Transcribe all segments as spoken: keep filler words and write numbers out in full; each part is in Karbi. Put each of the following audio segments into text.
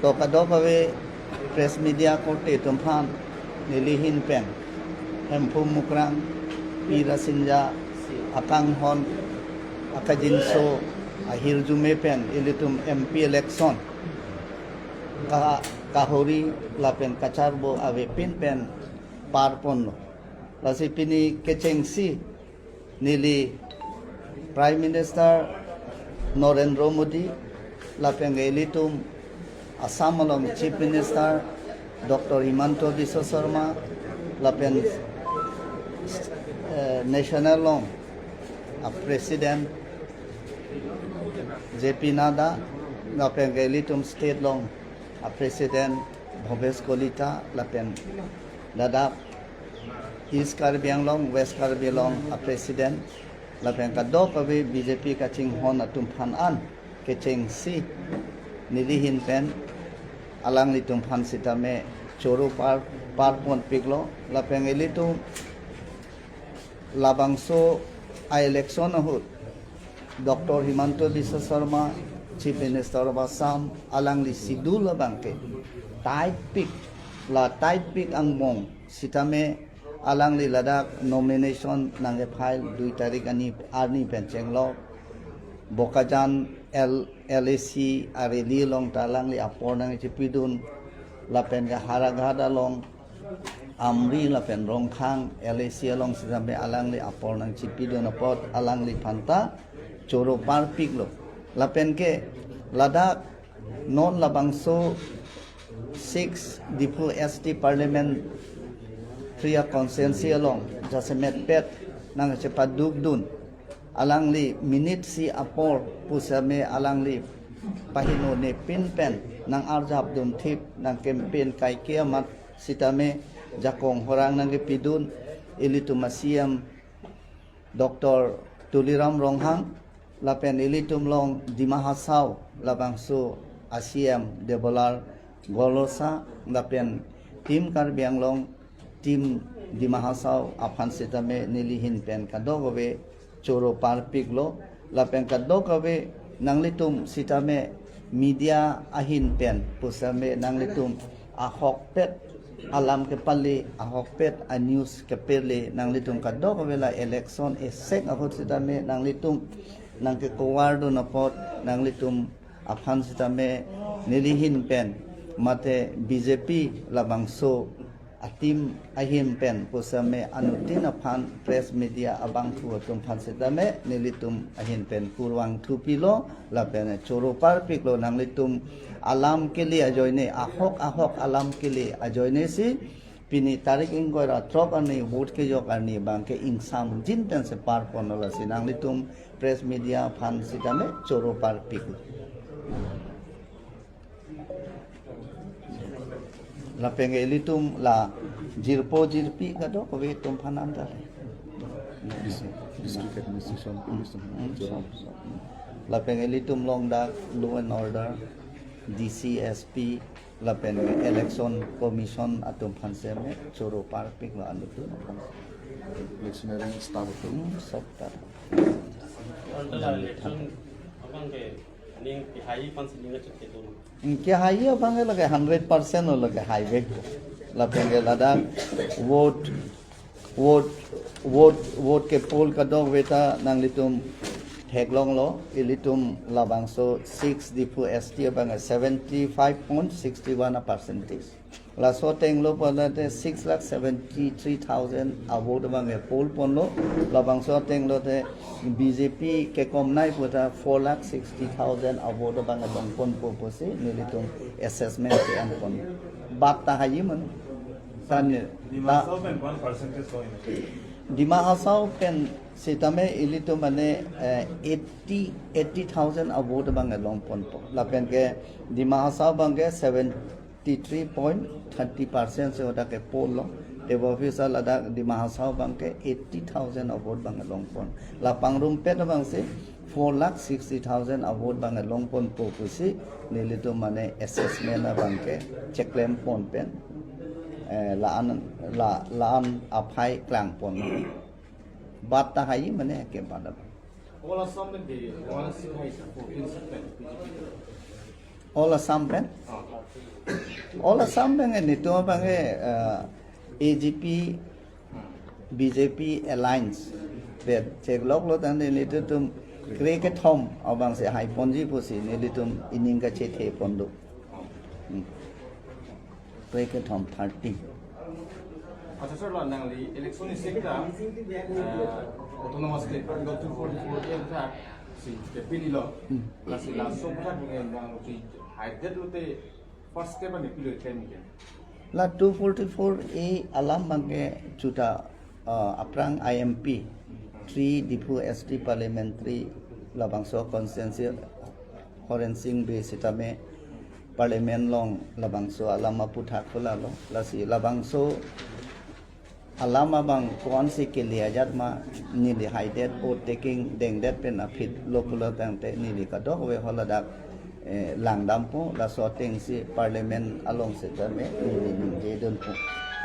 To kadokave press media korte atum aphan neli ahin pen Hemphu Mukrang, Pi Rasinja akanghon akajinso ahirjume pen ilitum M P election ka kahori lapen kacharbo avepin pen parponlo. Lasi pini kechengsi neli Prime Minister Narendra Modi lapen ilitum Assam along Chief Minister Doctor Himanta Biswa Sarma lapen eh, national along a President J P Nadda lapen ilitum state along a President Bhabesh Kalita lapen ladak East Karbi Anglong, West Karbi Anglong a President lapen kadokave B J P kachinghon atum aphan an kechengsi neli ahin pen alanglitum aphan sitame choro par parponpiklo lapen ilitum labangso a election ahut Doctor Himanta Biswa Sarma, Chief Minister of Assam, alangli schedule abangke tight pik, la tight pik angbong sitame alangli ladak nomination nangke file dui tarik ani arni pen chenglok. Bokajan L, L A C a rally along ta alangli apor nangchipidun lapen ke Howraghat along Amri lapen Rongkhang L A C along sitame alangli apor nangchipidun apot alangli aphan ta choro parpiklo. Lapen ke ladak non labangso six Diphu S T Parliamentary Constituency along jasemet pet nangchepadukdun alangli minute isi apor pusitame alangli pahinone pin pen nang-arjapdun thip nang campaign kaike amat sitame jakong horang nangkepidun ilitum a C M Doctor Tuliram Ronghang lapen ilitum along Dima Hasao labangso a C M Debolal Gorlosa lapen Team Karbi Anglong, Team Dima Hasao aphan sitame neli ahin pen kadokave choro parpiklo lapen kadokave nanglitum sitame media ahin pen pusitame nanglitum ahokpet alam kepale, ahokpet a news kepale, nanglitum kadokave la election esek ahut sitame nanglitum nangke cover dun apot nanglitum aphan sitame neli ahin pen mate B J P labangso a team ahin pen pusitame anuttin aphan press media abangphu atum aphan sitame nelitum ahin pen kurvangthu pilo lapen choro parpiklo nanglitum alam kele ajoine ahok ahok alam kele ajoine si pini tarik ingkoi ra throk arni vote kejok arni abangke ingsamjin pen si parponlo lasi nanglitum press media aphan sitame choro parpik. Lapen ke ilitum la jirpo jirpi kadokave atum aphan anta le. District administration, police. Hmm, so, so. Lapen ke ilitum along dak law and order, D C, S P, lapen ke election commission atum aphan sitame choro parpiklo anuttin aphan. Electioneering staff atum. Hmm, sob ta. Election abangke ning kehai aphan si ning kachot ketu. Kehai abangke lake hundred percent lo lake haivek. Lapen ke ladak vote, vote, vote, vote ke poll kadokave ta nanglitum theklonglo, ilitum labangso six Diphu S T abangke seventy five point six one a percentage. Laso ateng lo pon te six lakh seventy three thousand a vote abangke poll ponlo. Labangso ateng lo te B J P kekomnei pu ta four lakh sixty thousand a vote abangke longponpo pusi nelitum assessment ke-en pon. Bat ta haji mane. Tan Dima ta Hasao pen one percentage ko ini. Dima Hasao pen sitame ilitum mane, eh, eighty, eighty thousand a vote abangke longponpo. Lapen ke Dima Hasao abangke seven three point thirty percent si hadak ke poll lo. Tebo officer ladak Dima Hasao abangke eighty thousand a vote abangke longpon. La pangrumpet abang si four lakh sixty thousand a vote abangke longponpo pusi nelitum mane assessment abangke cheklem pon pen, eh, la-an, la, la-an aphai klangpon. Bat ta haji mane ke bat abang. All Assam pen de, one seat hai, fourteen seat pen B J P. All Assam pen? Ah. All Assam abang ke, netum abang ke, uh, A G P, B J P alliance pen chekloklo tangte nelitum krekethom abang si haiponji pusi nelitum ining kachethe pon do. Hmm. Krekethom thirty. Accha sir, la nangli election isi ta, eh, autonomous state, Article two forty-four A athak si kepinilo. Hmm. Lasi laso athak nangli si haidet lote first step ani pilo iklem ke. La two forty-four A alam abang ke juta, uh, aphrang I M P, three Diphu S T parliamentary labangso constituency Horensing Bey sitame parliament along labangso alam aputhak pulalo. Lasi labangso alam abang ko-an si kele ajat ma neli haidet, oath taking dengdet pen aphi lo pulo tangte neli kadokave haladak, eh, langdampo, laso atengsi parliament along sitame neli ningjedunpo.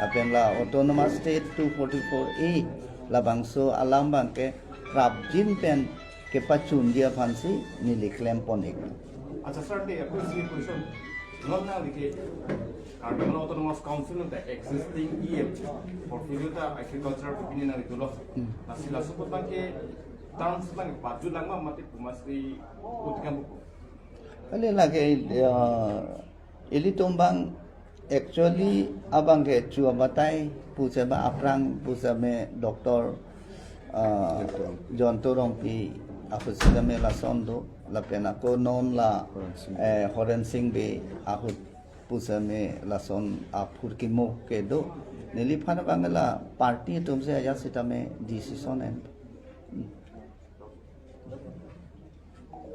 Lapen la autonomous state two forty-four A labangso alam abang ke prapjin pen kepachunji aphansi neli klempon ik. Accha sir, te ako isi question. Non nangli ke Karbi Anglong Autonomous Council ta existing E M portfolio ta agriculture pini nangli dolo. Hmm. Lasi laso apot abang ke terms abang pajut lang ma mate pu masi utkam buku. Kali lake, uh, ilitum abang actually abang ke chu abatai pusitame aphrang pusitame Doctor, uh, Doctor Jayanta Rongpi ahut sitame lason do, lapen ako non la, Horensing, eh, Horensing Bey ahut pusitame lason aphurkimo kedo. Neliphan abang la party atum si ajat sitame decision en.